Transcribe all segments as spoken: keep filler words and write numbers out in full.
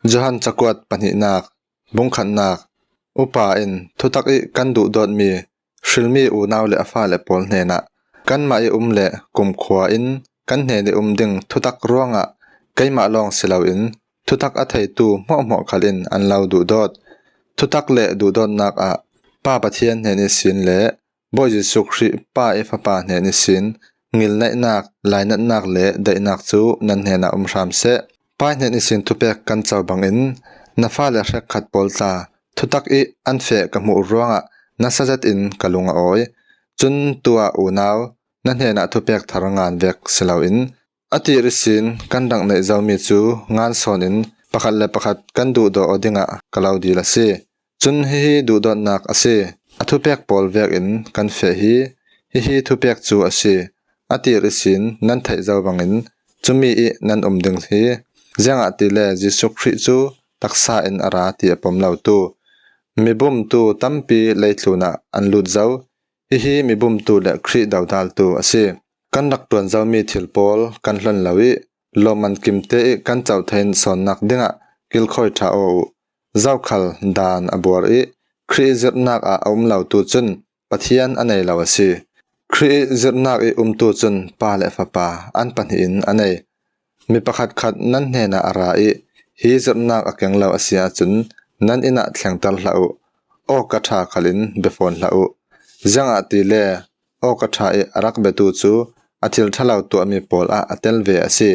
Johan cakuat pahnihnak, bungkhatnak. Upa in thutak ih kan duhdawtmi hrilmi unau le a fale pawl hnenah, kanmah ih um le kumkhua in kan hnen ih um ding thutak ruangah keimah lawng si loin thutak a theitu hmuahhmuah khal in an lo duhdawt. Thutak le duhdawtnak ah Pa Pathian hnen ihsin le Bawi Jesuh Khrih Pa ih Fapa hnen ihsin ngilneihnak, lainatnak le daihnak cu nan hnenah um hram seh. Pa hnen ihsin thupek kan co bangin na fale hrekkhat pawl tla thutak ih an feh ka hmuh ruangah nasa zetin ka lung a awi. Cun tuah unau na hnenah thupek thar ngan vek si loin a tir ihsin kan rak neih zomi cu ngan sawn in pakhat le pakhat kan duhdaw aw dingah ka lo dil a si. Cun hihi duhdawtnak a si. A thupek pawl vekin kan feh hi. Hihi thupek cu a si. A tir ihsin nan theih zo bangin cumi ih nan um ding hi. Ziangahtile Jesuh Khrih cu taksa in a ra ti a pom lotu mibumtu tampi leitlun ah an lut zo. Hihi mibumtu le Khrih dodaltu a si. Kan rak ṭuan zomi thil pawl kan hlon lo ih lawmman kimte ih kan coh thei sawnnak dingah kilkhawi ṭha aw uh. Zokhal dan a buar ih Khrih ih zirhnak ah a um lotu cun Pathian a nei lo a si. Khrih ih zirhnak ih umtu cun Pa le Fapa an pahnih in a nei. Mi pakhatkhat nan hnenah a ra ih hi zirhnak a keng lo a si ahcun nan inn ah thlengter hlah uh. Awka ṭha khal in bia fawn hlah uh. Ziangahtile awka ṭha ih a rak biatu cu a thil ṭhalo tuahmi pawl ah a tel ve a si.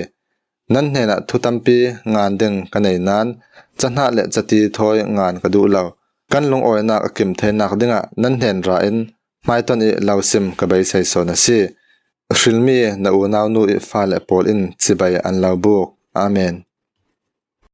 Nan hnenah thu tampi ngan ding ka nei nain cahnah le cati thawi ngan ka duh lo. Kan lungawinak a kim theinak dingah nan hnen ra in hmaiton ih lo sim ka beisei sawn a si. Hrilmi na unaunu ih fale pawl in cibai an lo buk. Amen.